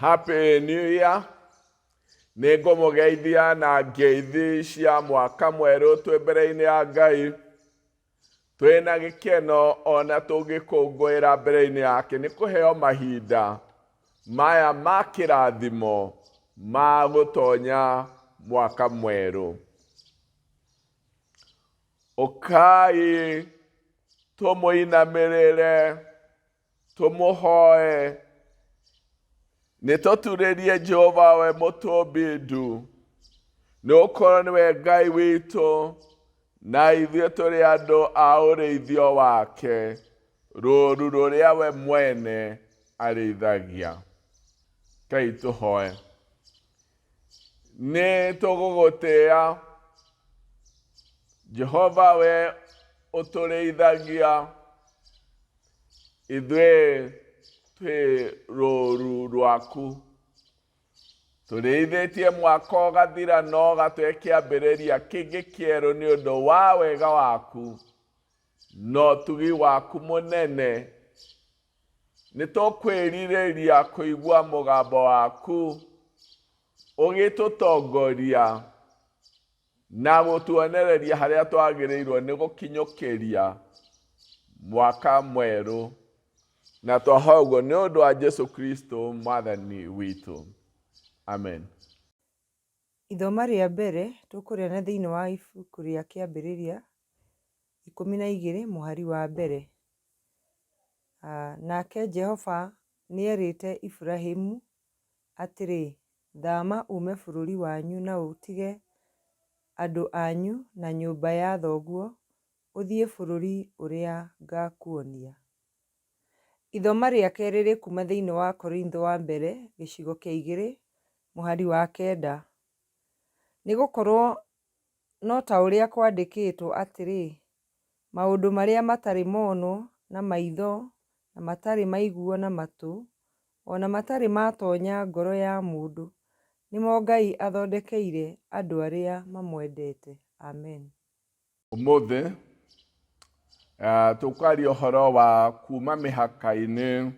Happy New Year. Nĩ ngũmũgeithia na ngeithi cia mwaka mwerũ twĩ mbere-inĩ ya Ngai. Twĩna gĩkeno ona tũngĩkũngũĩra mbere-inĩ yake nĩ kũheo mahinda maya ma kĩrathimo ma gũtonya mwaka mwerũ. Ũkai tũmũinamĩrĩre tũmũhoe nĩ tũturĩrie Jehova we mũtũmbi ndu nĩ gũkorwo nĩwe Ngai witũ na ithuĩ tũrĩ andũ a ũrĩithio wake rũũru rũrĩa we mwene arĩithagia. Ngai tũhoe. Nĩ tũgũgũtĩĩa Jehova we ũtũrĩithagia ithuĩ twĩ rũũru rwaku. Tũrĩithĩtie mwaka ũgathira no ũgatũhe kĩambĩrĩria kĩngĩ kĩerũ nĩ ũndũ wa wega waku na ũtugi waku mũnene. Nĩ tũkwĩrirĩria kũigua mũgambo waku ũgĩtũtongoria na gũtuonereria harĩa twagĩrĩirwo nĩ gũkinyũkĩria mwaka mwerũ. Na twahoya ũguo nĩ ũndũ wa Jesu Kristo mwathani witũ. Amen. Ithoma rĩa mbere tũkũrĩona thĩinĩ wa ibuku rĩa Kĩambĩrĩria 12 mũhari wa mbere. Nake Jehova nĩerĩte Iburahimu atĩrĩ, Thama uume bũrũri wanyu na ũtige andũ anyu na nyũmba ya thoguo, ũthiĩ bũrũri ũrĩa ngaakuonia. Ithoma rĩa kerĩ rĩkuuma thĩinĩ wa Korintho wa mbere gĩcigo kĩa igĩrĩ mũhari wa kenda. Nĩ gũkorũo no ta ũrĩa kwandĩkĩtwo atĩrĩ, Maũndũ marĩa matarĩ monwo na maitho na matarĩ maiguo na matũ, o na matarĩ maatonya ngoro ya mũndũ, nĩmo Ngai athondekeire andũ arĩa mamwendete. Amen. Ũmũthĩ tũkwaria ũhoro wa kuma mĩhaka-inĩ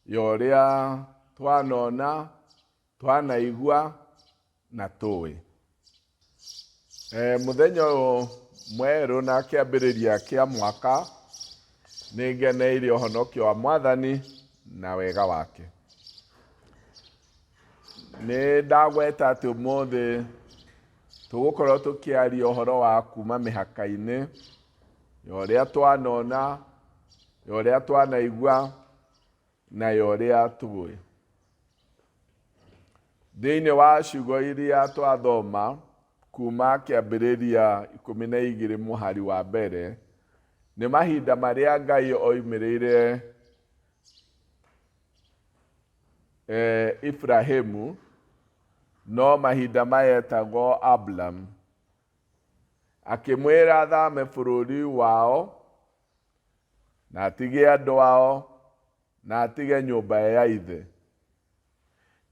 ya ũrĩa twanona, twanaigua na tũĩ. Mũthenya ũyũ mwerũ na kĩambĩrĩria kĩa mwaka nĩ ngeneire ũhonokio wa Mwathani na wega wake. Nĩ ndagweta atĩ ũmũthĩ tũgũkorwo tũkĩaria ũhoro wa kuma mĩhaka-inĩ ya ũrĩa twanona, ya ũrĩa twanaigua na ya ũrĩa tũĩ. Thĩinĩ wa ciugo iria twathoma kuma kĩambĩrĩria 12 mũhari wa mbere, nĩ mahinda marĩa Ngai oimĩrĩire Ibrahimu, no mahinda maya etagwo Abram, akĩmwĩra athame bũrũri wao na atige andũ ao na atige nyũmba ya ithe.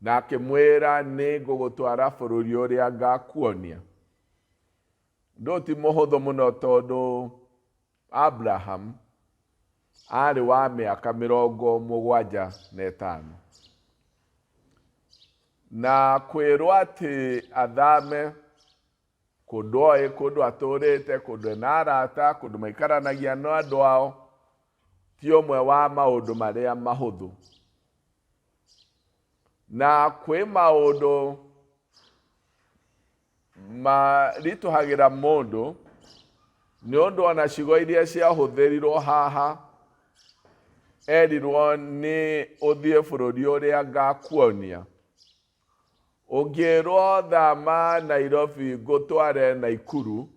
Na akĩmwĩra nĩ ngũgũtwara bũrũri ũrĩa ngakuonia. Ũndũ ũyũ ti mũhũthũ mũno tondũ Abraham arĩ wa mĩaka 75. Na kwĩrwo atĩ athame kũndũ oĩ, kũndũ atũrĩte, kũndũ ena arata, kũndũ maikaranagia na andũ ao, ti ũmwe wa maũndũ marĩa mahũthũ. Na kwĩ maũndũ maritũhagĩra mũndũ nĩ ũndũ ona ciugo iria ciahũthĩrirwo haha erirwo nĩ ũthiĩ bũrũri ũrĩa ngakuonia. Ũngĩrwo thama Nairobi ngũtware Naikuru,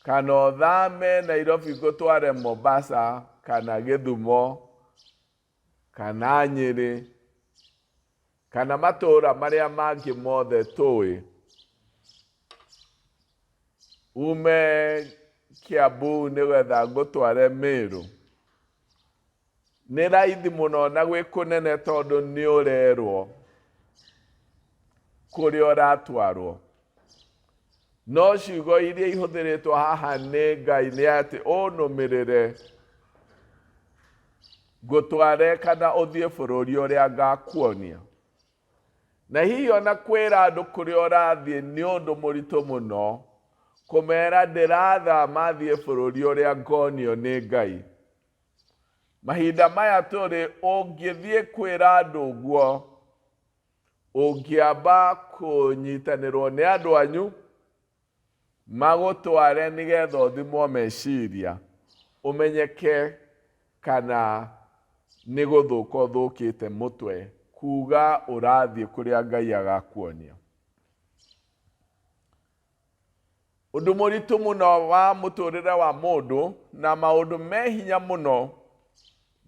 kana ũthame Nairobi ngũtware Mombasa kana Gĩthumo kana Nyĩrĩ kana matũũra marĩa mangĩ mothe tũĩ, ume Kiambu nĩgetha ngũtware Meru. Nĩ raithi mũno na gwĩ kũnene tondũ nĩ ũrerwo kũrĩa ũratwarwo. No ciugo iria ihũthĩrĩtwo haha nĩ Ngai nĩ atĩ ũnũmĩrĩre. Ngũtware kana ũthiĩ bũrũri ũrĩa ngakuonia. Na hihi ona kwĩra andũ kũrĩa ũrathiĩ nĩ ũndũ mũritũ mũno, kũmera ndĩrathama thiĩ bũrũri ũrĩa ngonio nĩ Ngai. Mahinda maya tũrĩ ũngĩthiĩ kwĩra andũ ũguo, ũngĩamba kũnyitanĩrwo nĩ andũ anyu, magũtware nĩgetha ũthimwo meciria, ũmenyeke kana nĩ gũthũka ũthũkĩte mũtwe, kuga ũrathiĩ kũrĩa Ngai agakuonia. Ũndũ mũritũ mũno wa mũtũrĩre wa mũndũ na maũndũ me hinya mũno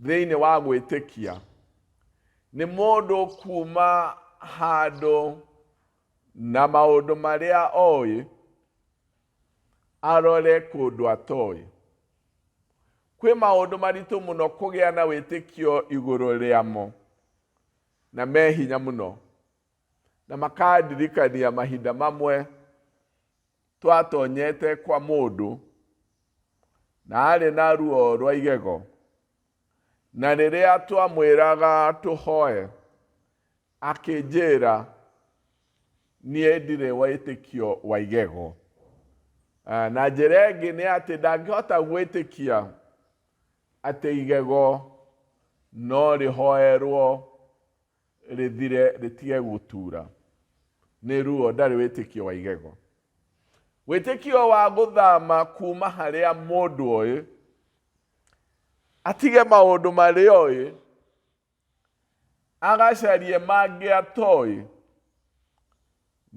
thĩinĩ wa gwĩtĩkia nĩ mũndũ kuma handũ na maũndũ marĩa oĩ arore kũndũ atoĩ. Kwĩ maũndũ maritũ mũno kũgĩa na wĩtĩkio igũrũ rĩamo na me hinya mũno, na makandirikania mahinda mamwe twatonyete kwa mũndũ na arĩ na ruo rwa igego, na rĩrĩa twamwĩraga tũhoe akĩnjĩra niĩ ndirĩ wĩtĩkio wa igego. Na njĩra ĩngĩ nĩ atĩ ndangĩhota gwĩtĩkia atĩ igego no rĩhoerwo rĩthire rĩtige gũtura nĩ ruo, ndarĩ wĩtĩkio wa igego. Wĩtĩkio wa gũthama kuma harĩa mũndũ oĩ atige maũndũ marĩa oĩ agacarie mangĩ atoĩ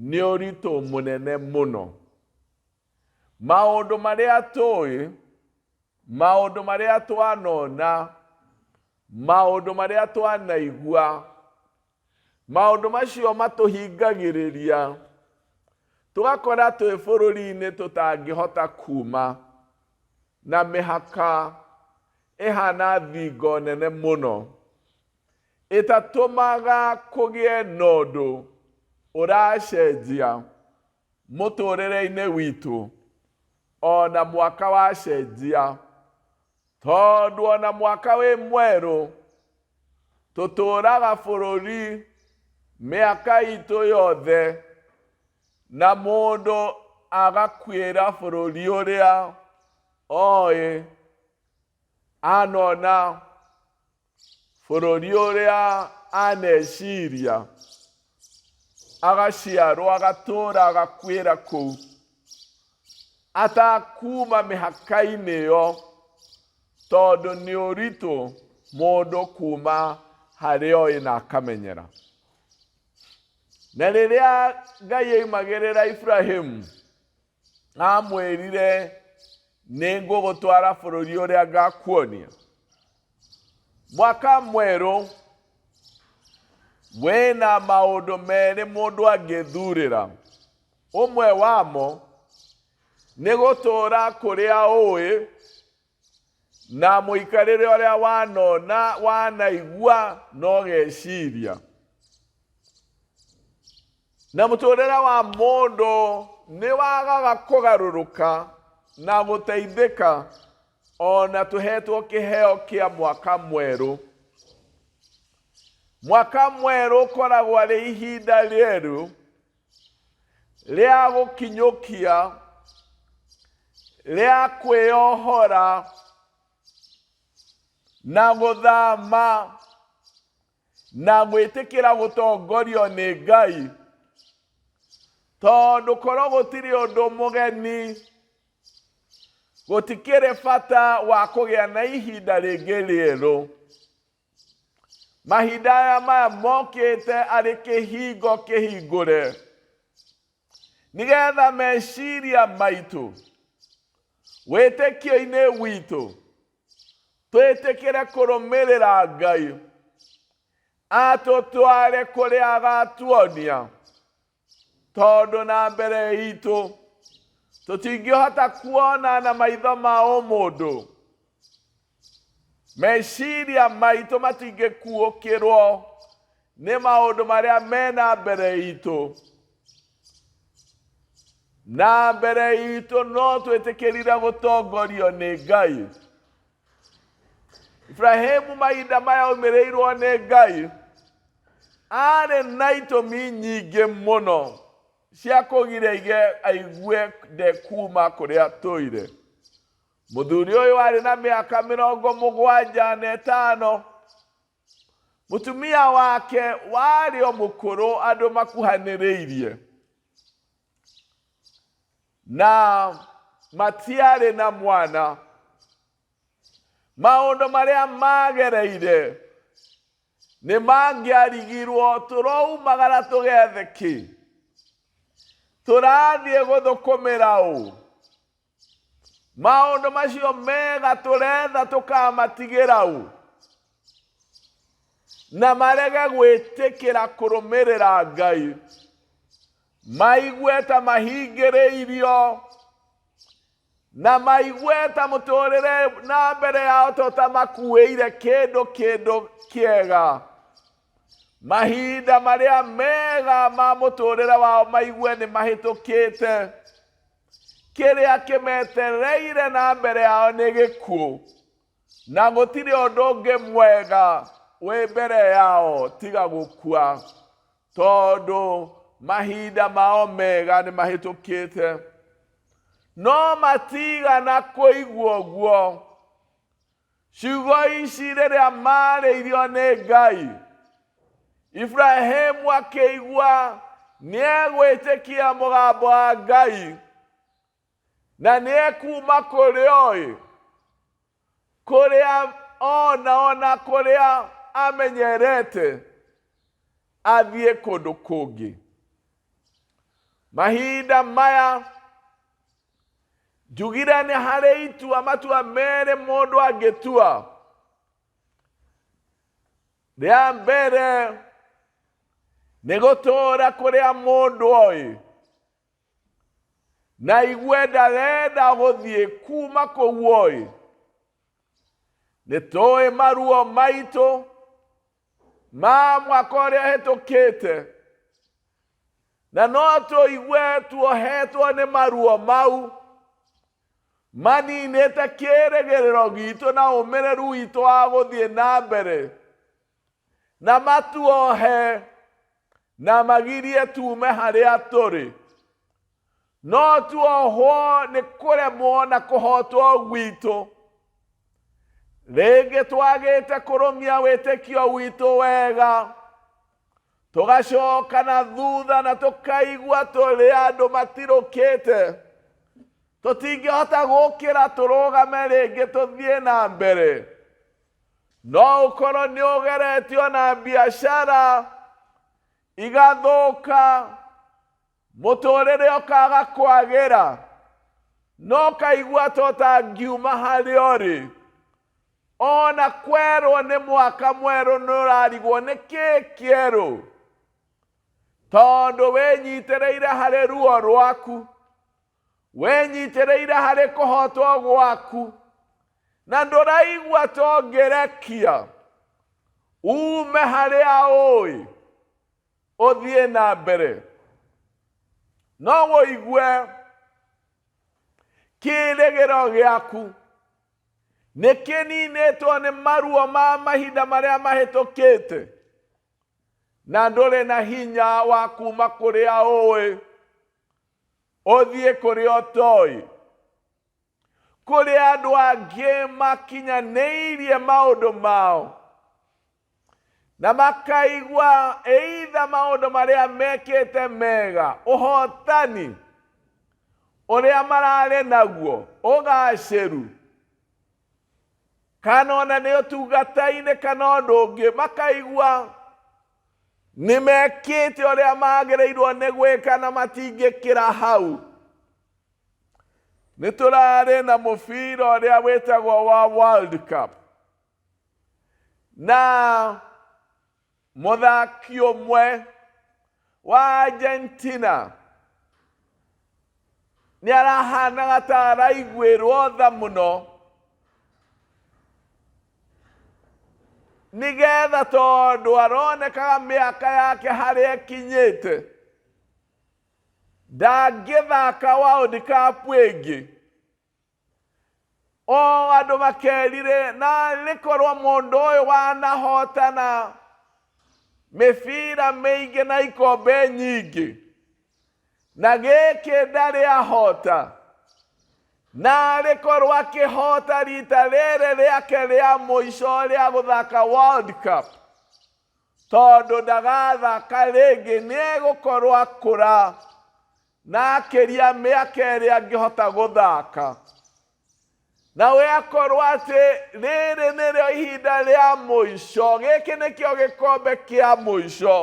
nĩ ũritũ mũnene mũno. Maũndũ marĩa tũĩ, maũndũ marĩa twanona, maũndũ marĩa twanaigua, maũndũ macio matũhingagĩrĩria tũgakora twĩ bũrũri-inĩ tũtangĩhota kuma, na mĩhaka ĩhana thingo nene mũno ĩtatũmaga kũgĩe na ũndũ ũracenjia mũtũrĩre-inĩ witũ ona mwaka wacenjia, tondũ ona mwaka wĩ mwerũ tũtũraga bũrũri mĩaka itũ yothe, na mũndũ agakuĩra bũrũri ũrĩa oĩ anona, bũrũri ũrĩa aneciria, agaciarwo agatũra agakuĩra kũu atakuma mĩhaka-inĩ ĩyo, tondũ nĩ ũritũ mũndũ kuma harĩa oĩ na akamenyera. Na rĩrĩa Ngai oimagĩrĩra Ibrahimu, amwĩrire nĩ ngũgũtwara bũrũri ũrĩa ngakuonia. Mwaka mwerũ wĩna maũndũ merĩ mũndũ angĩthurĩra. Ũmwe wamo nĩ gũtũra kũrĩa ũĩ na mũikarĩre ũrĩa wanona wanaigua na ũgeciria. Na mũtũrĩre wa mũndũ nĩ wagaga kũgarũrũka na gũteithĩka ona tũhetwo kĩheo kĩa mwaka mwerũ. Mwaka mwerũ ũkoragwo arĩ ihinda rĩerũ rĩa gũkinyũkia, rĩa kwĩyohora na gũthama na gwĩtĩkĩra gũtongorio nĩ Ngai, tondũ korwo gũtirĩ ũndũ mũgeni, gũtikĩrĩ bata wa kũgĩa na ihinda rĩngĩ rĩerũ. Mahinda aya maya mokĩte arĩ kĩhingo kĩhingũre, nĩgetha meciria maitũ wĩtĩkio-inĩ witũ twĩtĩkĩre kũrũmĩrĩra Ngai atũtware kũrĩa agatuonia, tondũ na mbere itũ tũtingĩhota kuona na maitho ma ũmũndũ. Meciria maitũ matingĩkuũkĩrwo nĩ maũndũ marĩa mena mbere itũ. Na mbere itũ no twĩtĩkĩrire gũtongorio nĩ Ngai. Ibrahimu mahinda maya aumĩrĩirwo nĩ Ngai arĩ na itũmi nyingĩ mũno cia kũgiria ige aigue ndekuma kũrĩa tũire. Mũthuri ũyũ arĩ na mĩaka 75, mũtumia wake warĩ o mũkũrũ, andũ makuhanĩrĩirie na matiarĩ na mwana. Maũndũ marĩa magereire nĩ mangĩarigirwo, tũraumagara tũgethe kĩ, tũrathiĩ gũthũkũmĩra ũ, maũndũ macio mega tũretha tũkamatigĩra ũ, na marege gwĩtĩkĩra kũrũmĩrĩra Ngai, maigue ta mahingĩrĩirio na maigue ta mũtũrĩre na mbere yao to ta makuĩire kĩndũ kĩndũ kĩega. Mahinda marĩa mega ma mũtũrĩre wao maigue nĩ mahĩtũkĩte. Kĩrĩa kĩmetereire na mbere yao nĩ gĩkuũ, na gũtirĩ ũndũ ũngĩ mwega wĩ mbere yao tiga gũkua, tondũ mahinda mao mega nĩ mahĩtũkĩte. No matigana kũigua ũguo. Ciugo ici rĩrĩa marĩirio nĩ Ngai, Ibrahimu akĩigua nĩegwĩtĩkia mũgambo wa Ngai na nĩekuma kũrĩa oĩ, kũrĩa ona ona kũrĩa amenyerete, athiĩ kũndũ kũngĩ. Mahinda maya njugire nĩ harĩ itua matua merĩ mũndũ angĩtua. Rĩa mbere nĩ gũtũũra kũrĩa mũndũ oĩ na igue ndarenda gũthiĩ kuma kũu oĩ. Nĩ tũĩ maruo maitũ ma mwaka ũrĩa ũhĩtũkĩte, na no tũigue tuohetwo nĩ maruo mau maninĩte kĩĩrĩgĩrĩro gitũ na ũmĩrĩru witũ wa gũthiĩ na mbere, na matuohe na magirie tume harĩa tũrĩ. No tuohwo nĩ kũremwo na kũhotwo gwitũ. Rĩngĩ twagĩte kũrũmia wĩtĩkio witũ wega, tũgacoka na thutha na tũkaigua tũrĩ andũ matirũkĩte, tũtingĩhota gũkĩra tũrũgame rĩngĩ tũthiĩ na mbere. No ũkorwo nĩ ũgeretio na biacara igathũka, mũtũrĩre ũkaga kwagĩra, no ũkaigua ta ũtangiuma harĩa ũrĩ. Ona kwerwo nĩ mwaka mwerũ nĩ ũrarigwo nĩ kĩĩ kĩerũ, tondũ wĩnyitĩrĩire harĩ ruo rwaku, wĩnyitĩrĩire harĩ kũhotwo gwaku, na ndũraigua ta ũngĩrekia ume harĩa ũĩ ũthiĩ na mbere. No ũigue kĩĩrĩgĩro gĩaku nĩ kĩninĩtwo nĩ maruo ma mahinda marĩa mahĩtũkĩte, na ndũrĩ na hinya wa kuma kũrĩa ũĩ ũthiĩ kũrĩa ũtoĩ. Kũrĩ andũ angĩ makinyanĩirie maũndũ mao na makaigua either maũndũ marĩa mekĩte mega, ũhotani ũrĩa mararĩ naguo, ũgacĩru, kana ona nĩ ũtungata-inĩ kana ũndũ ũngĩ, makaigua nĩ mekĩte ũrĩa magĩrĩirwo nĩ gwĩka na matingĩkĩra hau. Nĩ tũrarĩ na mũbira ũrĩa wĩtagwo wa World Cup, na mũthaki ũmwe wa Argentina nĩ arahanaga ta araiguĩrwo tha mũno, nĩgetha tondũ aronekaga mĩaka yake harĩa ĩkinyĩte ndangĩthaka World Cup ĩngĩ. O andũ makerire narĩ korwo mũndũ ũyũ wanahotana mĩbira mĩingĩ na ikombe nyingĩ na gĩkĩ ndarĩ ahota narĩ korwo akĩhota rita rĩrĩ rĩake rĩa mũico rĩa gũthaka World Cup tondũ ndagathaka rĩngĩ nĩegũkorwo akũra na akĩria mĩaka ĩrĩa angĩhota gũthaka nawe akorwo atĩ rĩrĩ nĩrĩo ihinda rĩa mũico gĩkĩ nĩkĩo gĩkombe kĩa mũico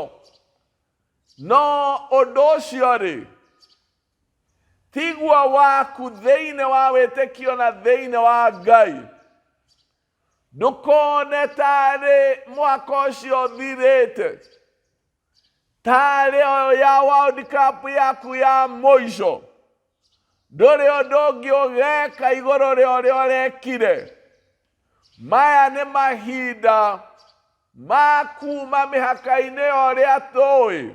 no ũndũ ũcio rĩ tiguo waku thĩinĩ wa wĩtĩkio na thĩinĩ wa Ngai ndũkone tarĩ mwaka ũcio ũthirĩte tarĩ o ya World Cup yaku ya mũico ndũrĩ ũndũ ũngĩ ũgeka igũrũ rĩa ũrĩa ũrekire maya nĩ mahinda ma kuma mĩhaka-inĩ ya ũrĩa tũĩ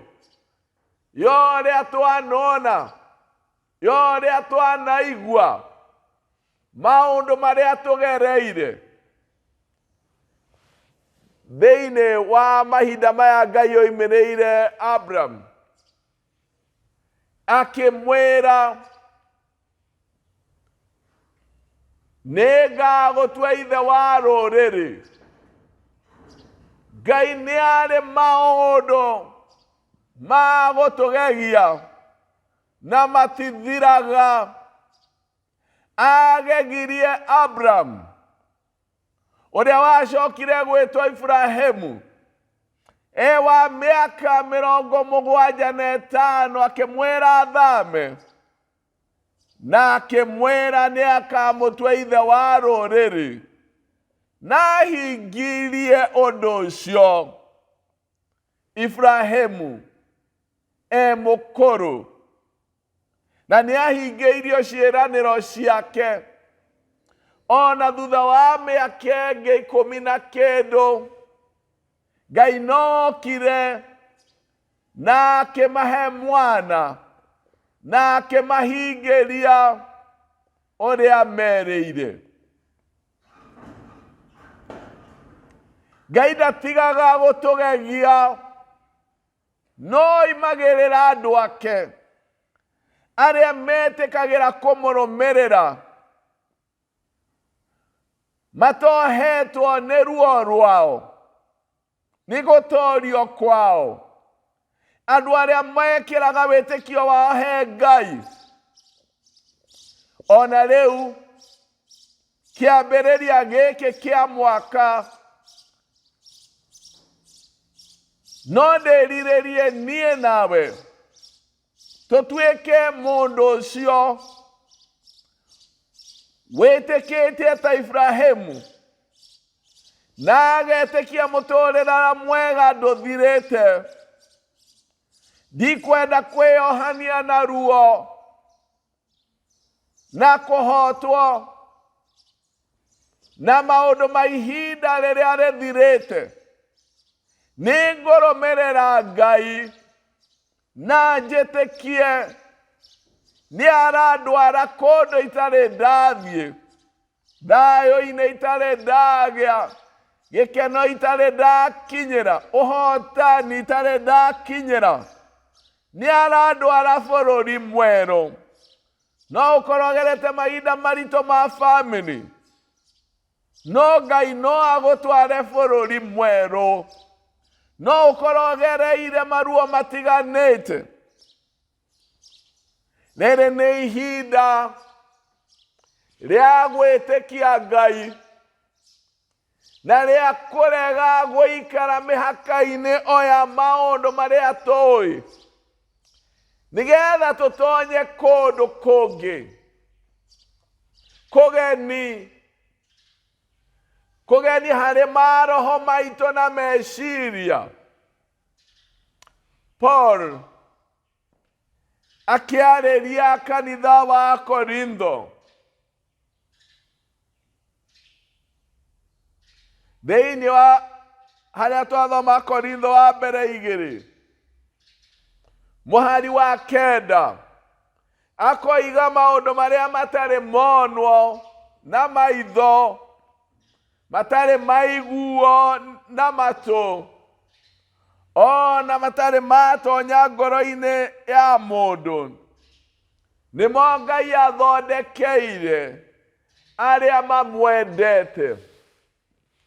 ya ũrĩa twanona ya ũrĩa twanaigua maũndũ marĩa tũgereire thĩinĩ wa mahinda maya Ngai oimĩrĩire Abraham akĩmwĩra nĩngagũtua ithe wa rũrĩrĩ Ngai nĩ arĩ maũndũ ma gũtũgegia na matithiraga agegirie Abraham ũrĩa wacokire gwĩtwo Iburahĩmu e wa mĩaka 75 akĩmwĩra athame na akĩmwĩra nĩ akamũtua ithe wa rũrĩrĩ na ahingirie ũndũ ũcio Iburahĩmu e mũkũrũ na nĩ ahingĩirio ciĩranĩro ciake ona thutha wa mĩaka ĩngĩ ikũmi na kĩndũ Ngai nokire na akĩmahe mwana na akĩmahingĩria ũrĩa merĩire Ngai ndatigaga gũtũgegia no imagĩrĩra andũ ake arĩa metĩkagĩra kũmũrũmĩrĩra matohetwo nĩ ruo rwao nĩ gũtorio kwao andũ arĩa mekĩraga wĩtĩkio wao he Ngai ona rĩu kĩambĩrĩria gĩkĩ kĩa mwaka no ndĩrirĩrie niĩ nawe tũtuĩke mũndũ ũcio wĩtĩkĩtie ta Iburahĩmu na agetĩkia mũtũrĩre ũrĩa mwega ndũthirĩte ndikwenda kwĩyohania na ruo na kũhotwo na maũndũ ma ihinda rĩrĩa rĩthirĩte nĩ ngũrũmĩrĩra Ngai na njĩtĩkie nĩ arandwara kũndũ itarĩ ndathiĩ thayũ-inĩ itarĩ ndagĩa gĩkeno itarĩ ndakinyĩra ũhotani itarĩ ndakinyĩra nĩ arandwara bũrũri mwerũ no ũkorwo ũgerete mahinda maritũ ma bamĩrĩ no Ngai no agũtware bũrũri mwerũ no ũkorwo ũgereire maruo matiganĩte rĩrĩ nĩ ihinda rĩa gwĩtĩkia Ngai na rĩa kũrega gũikara mĩhaka-inĩ o ya maũndũ marĩa tũĩ nĩgetha tũtonye kũndũ kũngĩ kũgeni kũgeni harĩ maroho maitũ na meciria Paul akĩarĩria kanitha wa Korintho thĩinĩ wa harĩa twathoma Korintho wa mbere 2 mũhari wa 9 akoiga maũndũ marĩa matarĩ monwo na maitho, matarĩ maiguo na matũ, ona matarĩ matonya ngoro-inĩ ya mũndũ, nĩmo Ngai athondekeire arĩa mamwendete.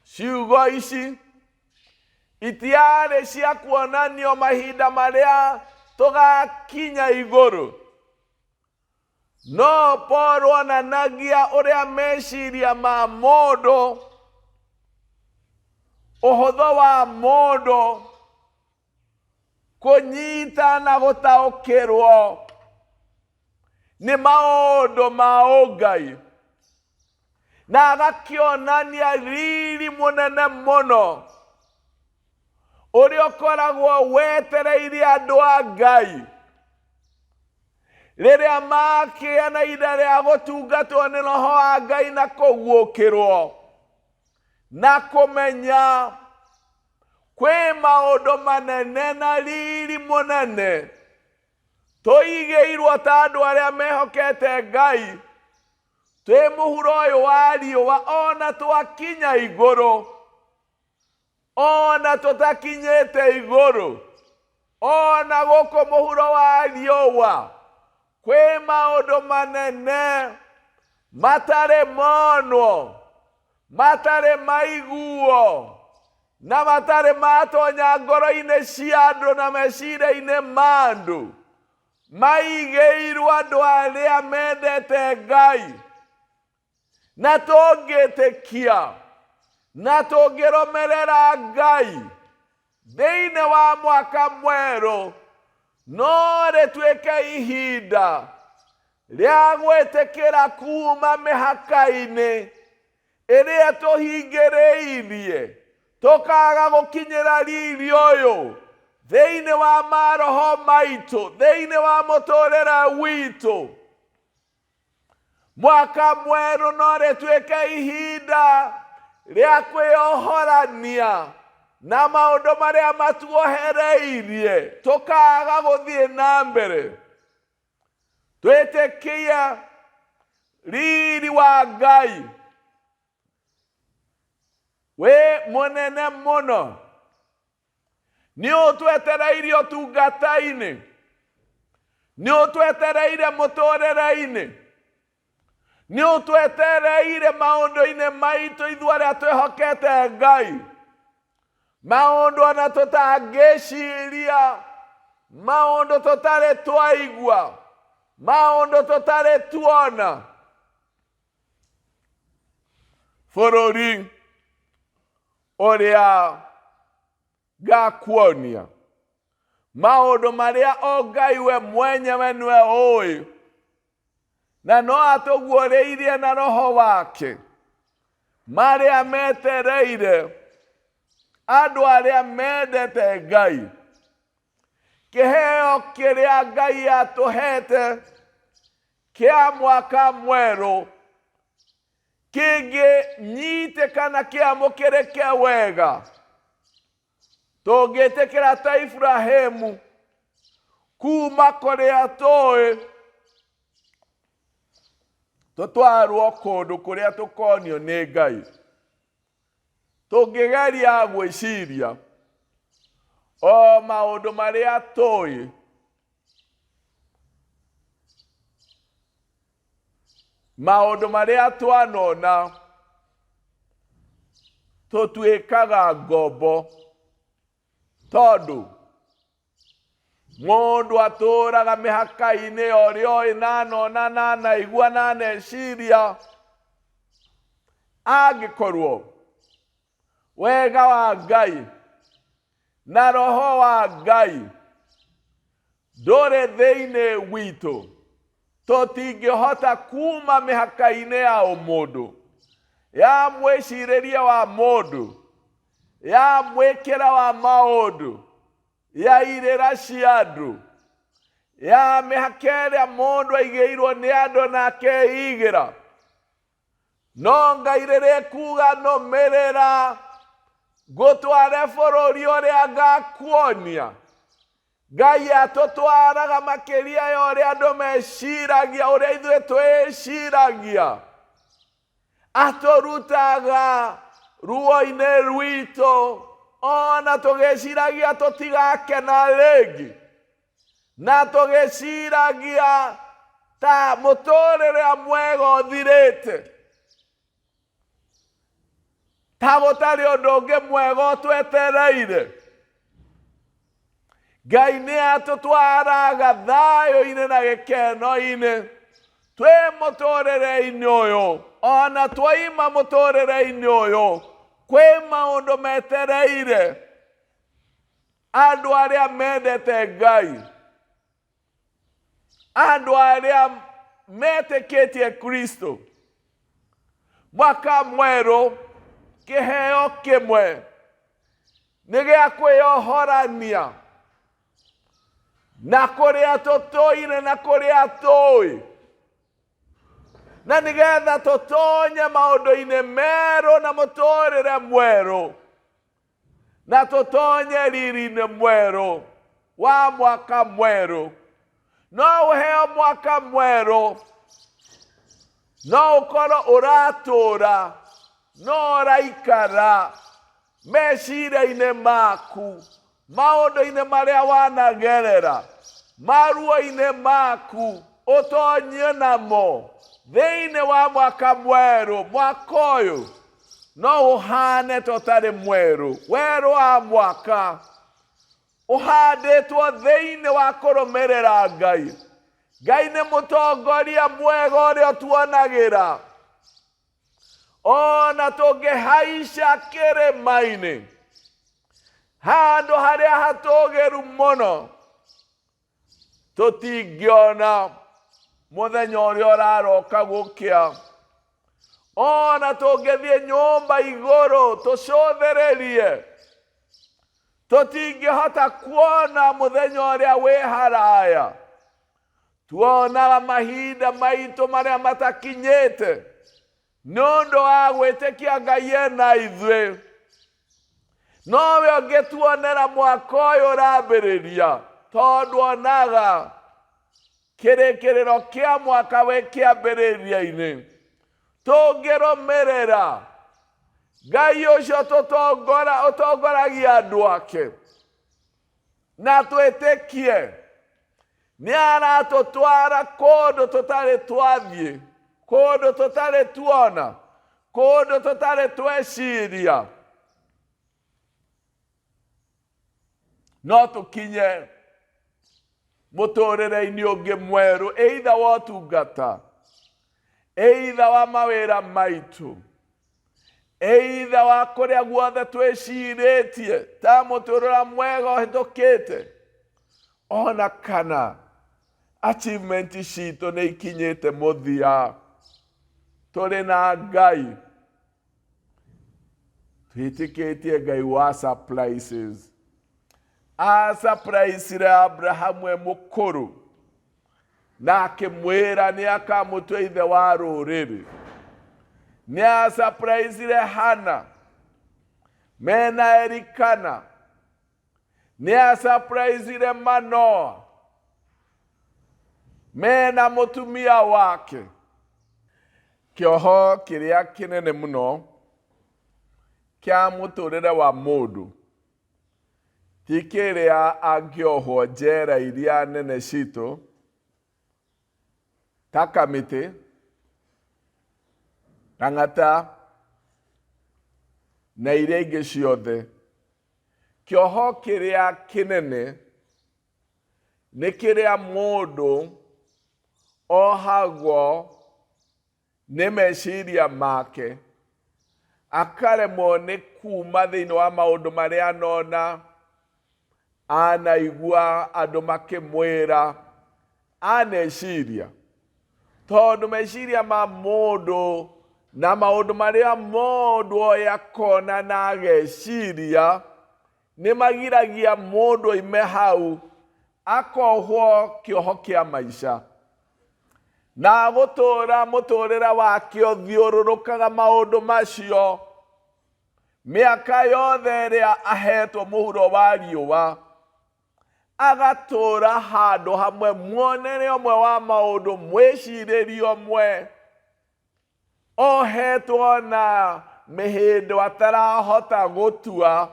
Ciugo ici itiarĩ cia kuonanio mahinda marĩa tũgakinya igũrũ, no Paul onanagia ũrĩa meciria ma mũndũ, ũhũthũ wa mũndũ kũnyita na gũtaũkĩrwo nĩ maũndũ ma ũngai, na agakĩonania riri mũnene mũno ũrĩa ũkoragwo wetereire andũ a Ngai rĩrĩa makĩgĩa na ihinda rĩa gũtungatwo nĩ Roho wa Ngai na kũguũkĩrwo na kũmenya kwĩ maũndũ manene na riri mũnene tũigĩirwo ta andũ arĩa mehokete Ngai twĩ mũhuro ũyũ wa riũa, ona twakinya igũrũ, ona tũtakinyĩte igũrũ, ona gũkũ mũhuro wa riũa kwĩ maũndũ manene matarĩ monwo, matarĩ maiguo, na matarĩ matonya ngoro-inĩ cia andũ na meciria-inĩ ma andũ, maigĩirwo andũ arĩa mendete Ngai. Na tũngĩtĩkia na tũngĩrũmĩrĩra Ngai thĩinĩ wa mwaka mwerũ, no rĩtuĩke ihinda rĩa gwĩtĩkĩra kuma mĩhaka-inĩ ĩrĩa tũhingĩrĩirie, tũkaga gũkinyĩra riri ũyũ thĩinĩ wa maroho maitũ, thĩinĩ wa mũtũrĩre witũ. Mwaka mwerũ no rĩtuĩke ihinda rĩa kwĩohorania na maũndũ marĩa matuohereirie, tũkaga gũthiĩ na mbere. Twĩtĩkie riri wa Ngai wĩ mũnene mũno, nĩ ũtwetereire ũtungata-inĩ, nĩ ũtwetereire mũtũrĩre-inĩ, nĩ ũtwetereire maũndũ-inĩ maitũ ithuĩ arĩa twĩhokete Ngai, maũndũ ona tũtangĩciria, maũndũ tũtarĩ twaigua, maũndũ tũtarĩ tuona. Bũrũri ũrĩa ngakuonia maũndũ marĩa o Ngai we mwenyewe nĩwe ũĩ, na no atũguũrĩirie na roho wake marĩa metereire andũ arĩa mendete Ngai. Kĩheo kĩrĩa Ngai atũhete kĩa mwaka mwerũ kĩngĩnyitĩkana kĩamũkĩrĩke wega, tũngĩtĩkĩra ta Ibrahimu kuma kũrĩa tũĩ tũtwarwo kũndũ kũrĩa tũkonio nĩ Ngai. Tũngĩgeria gwĩciria o maũndũ marĩa tũĩ, maũndũ marĩa twanona, tũtuĩkaga ngombo, tondũ mũndũ atũraga mĩhaka-inĩ ya ũrĩa oĩ na anona na anaigua na aneciria. Angĩkorwo wega wa Ngai na roho wa Ngai ndũrĩ thĩinĩ witũ, tũtingĩhota kuma mĩhaka-inĩ ya ũmũndũ, ya mwĩcirĩrie wa mũndũ, ya mwĩkĩra wa maũndũ, ya irĩra cia andũ, ya mĩhaka ĩrĩa mũndũ aigĩirwo nĩ andũ na akeigĩra. No Ngai rĩrĩa ekuga nũmĩrĩra ngũtware bũrũri ũrĩa ngakuonia, Ngai atũtwaraga makĩria ya ũrĩa andũ meciragia, ũrĩa ithuĩ twĩciragia. Atũrutaga ruo-inĩ rwitũ ona tũgĩciragia tũtigakena rĩngĩ na tũgĩciragia ta mũtũrĩre mwega ũthirĩte ta gũtarĩ ũndũ ũngĩ mwega ũtwetereire. Ngai nĩ atũtwaraga thayũ-inĩ na gĩkeno-inĩ twĩ mũtũrĩre-inĩ ũyũ ona twaima mũtũrĩre-inĩ ũyũ kwĩ maũndũ metereire andũ arĩa mendete Ngai, andũ arĩa metĩkĩtie Kristo. Mwaka mwerũ kĩheo kĩmwe nĩ gĩa kwĩyohorania na kũrĩa tũtũire na kũrĩa tũĩ, na nĩgetha tũtonye maũndũ-inĩ merũ na mũtũrĩre mwerũ, na tũtonye riri-inĩ mwerũ wa mwaka mwerũ. No ũheo mwaka mwerũ, no ũkorwo ũratũra, no ũraikara meciria-inĩ maku, maũndũ-inĩ marĩa wanagerera, maruo-inĩ maku, ũtonyie namo thĩinĩ wa mwaka mwerũ. Mwaka ũyũ no ũhane ta ũtarĩ mwerũ, werũ wa mwaka ũhandĩtwo thĩinĩ wa kũrũmĩrĩra Ngai. Ngai nĩ mũtongoria mwega ũrĩa ũtuonagĩra ona tũngĩhaica kĩrĩma-inĩ handũ harĩa hatũgĩru mũno, tũtingĩona mũthenya ũrĩa ũraroka gũkĩa. Ona tũngĩthiĩ nyũmba igũrũ tũcũthĩrĩrie, tũtingĩhota kuona mũthenya ũrĩa wĩ haraya. Tuonaga mahinda maitũ marĩa matakinyĩte nĩ ũndũ wa gwĩtĩkia Ngai ena ithuĩ. Nowe ũngĩtuonera mwaka ũyũ ũrambĩrĩria, tondũ onaga kĩrĩkĩrĩro kĩa mwaka wĩ kĩambĩrĩria-inĩ. Tũngĩrũmĩrĩra Ngai ũcio ũtongoragia andũ ake, na twĩtĩkie nĩ aratũtwara kũndũ tũtarĩ twathiĩ, kũndũ tũtarĩ tuona, kũndũ tũtarĩ tweciria, no tũkinye mũtũrĩre-inĩ ũngĩ mwerũ, either wa ũtungata, either wa mawĩra maitũ, either wa kũrĩa guothe twĩcirĩtie ta mũtũrĩre mwega ũhĩtũkĩte, ona kana achievement citũ nĩ ikinyĩte mũthia. Tũrĩ na Ngai twĩtĩkĩtie Ngai wa surprises. A surprisire Abrahamu e mũkũrũ na akĩmwĩra nĩ akamũtua ithe wa rũrĩrĩ. Nĩ a surprisire Hana mena Elikana. Nĩ a surprisire Manoa mena mũtumia wake. Kĩoho kĩrĩa kĩnene mũno kĩa mũtũrĩre wa mũndũ ti kĩrĩa angĩohwo njera iria nene citũ ta Kamĩtĩ, Kang'ata na iria ingĩ ciothe. Kĩoho kĩrĩa kĩnene nĩ kĩrĩa mũndũ ohagwo nĩ meciria make, akaremwo nĩ kuma thĩinĩ wa maũndũ marĩa anona, anaigua andũ makĩmwĩra, aneciria. Tondũ meciria ma mũndũ na maũndũ marĩa mũndũ oĩ akona na ageciria nĩ magiragia mũndũ oime hau, akohwo kĩoho kĩa maica na gũtũra mũtũrĩre wake ũthiũrũrũkaga maũndũ macio mĩaka yothe ĩrĩa ahetwo mũhuro wa riũa, agatũra handũ hamwe, muonere ũmwe wa maũndũ, mwĩcirĩrie ũmwe. Ohetwo na mĩhĩndo atarahota gũtua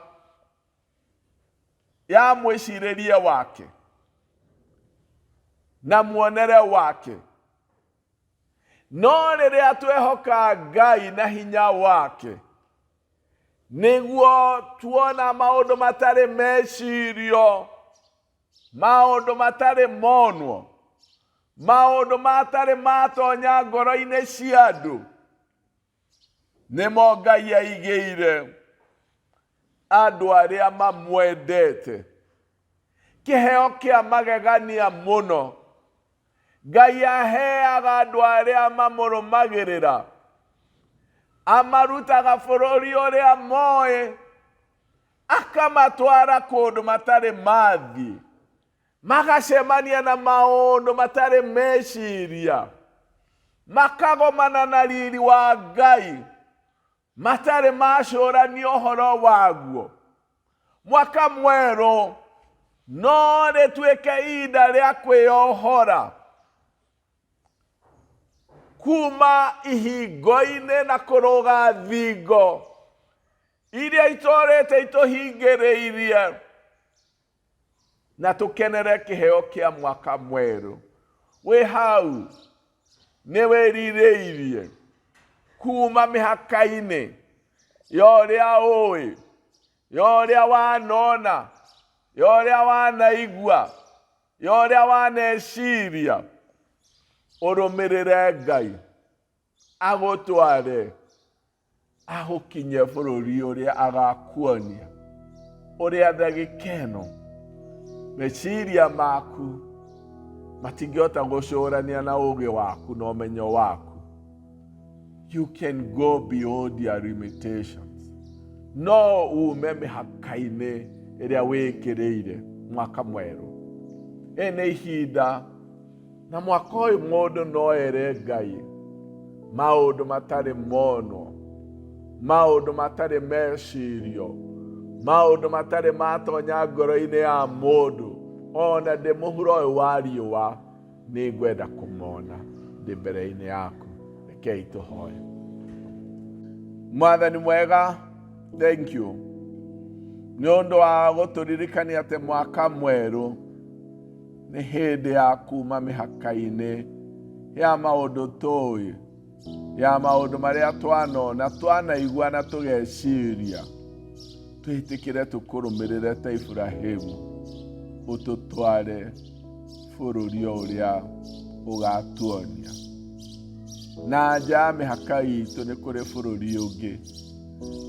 ya mwĩcirĩrie wake na muonere wake. No rĩrĩa twehoka Ngai na hinya wake, nĩguo tuona maũndũ matarĩ mecirio, maũndũ matarĩ monwo, maũndũ matarĩ matonya ngoro-inĩ cia andũ, nĩmo Ngai aigĩire andũ arĩa mamwendete. Kĩheo kĩa magegania mũno Ngai aheaga andũ arĩa mamũrũmagĩrĩra, amarutaga bũrũri ũrĩa moĩ, akamatwara kũndũ matarĩ mathiĩ, magacemania na maũndũ matarĩ meciria, makagomana na riri wa Ngai matarĩ macũrania ũhoro waguo. Mwaka mwerũ no rĩtuĩke ihinda rĩa kwĩyohora kuma ihingo-inĩ na kũrũga thingo iria itũrĩte itũhingĩrĩirie, na tũkenere kĩheo kĩa mwaka mwerũ. Wĩ hau nĩ wĩrirĩirie kuma mĩhaka-inĩ ya ũrĩa ũĩ, ya ũrĩa wanona, ya ũrĩa wanaigua, ya ũrĩa waneciria, ũrũmĩrĩre Ngai agũtware agũkinye bũrũri ũrĩa agakuonia, ũrĩa ndagĩka ĩno meciria maku matingĩhota gũcũrania na ũũgĩ waku na ũmenyo waku. You can go beyond your limitations. No ume mĩhaka-inĩ ĩrĩa wĩkĩrĩire mwaka mwerũ. Ĩ nĩ ihinda na mwaka ũyũ mũndũ no ere Ngai maũndũ matarĩ monwo, maũndũ matarĩ mecirio, maũndũ matarĩ matonya ngoro-inĩ ya mũndũ. Ona ndĩ mũhuro ũyũ wa riũa nĩ ngwenda kũmona ndĩ mbere-inĩ yaku. Rekei tũhoe. Mwathani mwega, thank you nĩ ũndũ wa gũtũririkania atĩ mwaka mwerũ nĩ hĩndĩ ya kuma mĩhaka-inĩ ya maũndũ tũĩ, ya maũndũ marĩa twanona, twanaigua na tũgeciria. Twĩtĩkĩre tũkũrũmĩrĩre ta Iburahĩmu, ũtũtware bũrũri o ũrĩa ũgatuonia. Na nja ya mĩhaka itũ nĩ kũrĩ bũrũri ũngĩ,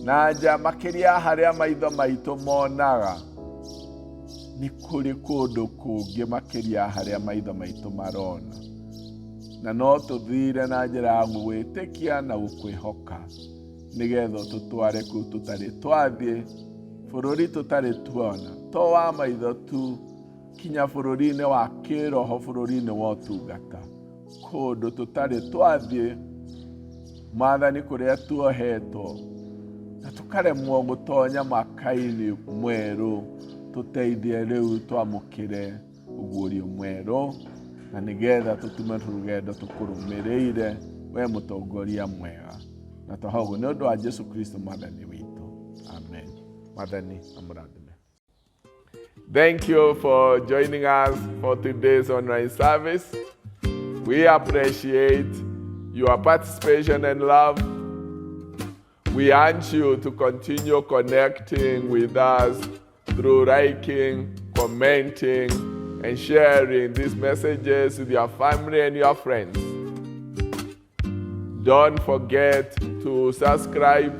na nja makĩria harĩa maitho maitũ monaga nĩ kũrĩ kũndũ kũngĩ makĩria harĩa maitho maitũ marona, na no tũthire na njĩra ya gũgwĩtĩkia na gũkwĩhoka, nĩgetha ũtũtware kũu tũtarĩ twathiĩ, bũrũri tũtarĩ tuona, to wa maitho tu, kinya bũrũri-inĩ wa kĩroho, bũrũri-inĩ wa ũtungata, kũndũ tũtarĩ twathiĩ, Mwathani, kũrĩa tuohetwo na tũkaremwo gũtonya mwaka-inĩ mwerũ, tũteithie rĩu twamũkĩre ũguũrio mwerũ, na nĩgetha tũtume rũgendo tũkũrũmĩrĩire we mũtongoria mwega. Na twahogo nĩ ũndũ wa Jesu Kristo Mwathani witũ. Amen. Mwathani amũrathime. Thank you for joining us for today's online service. We appreciate your participation and love. We urge you to continue connecting with us through liking, commenting, and sharing these messages with your family and your friends. Don't forget to subscribe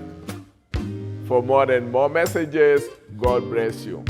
for more and more messages. God bless you.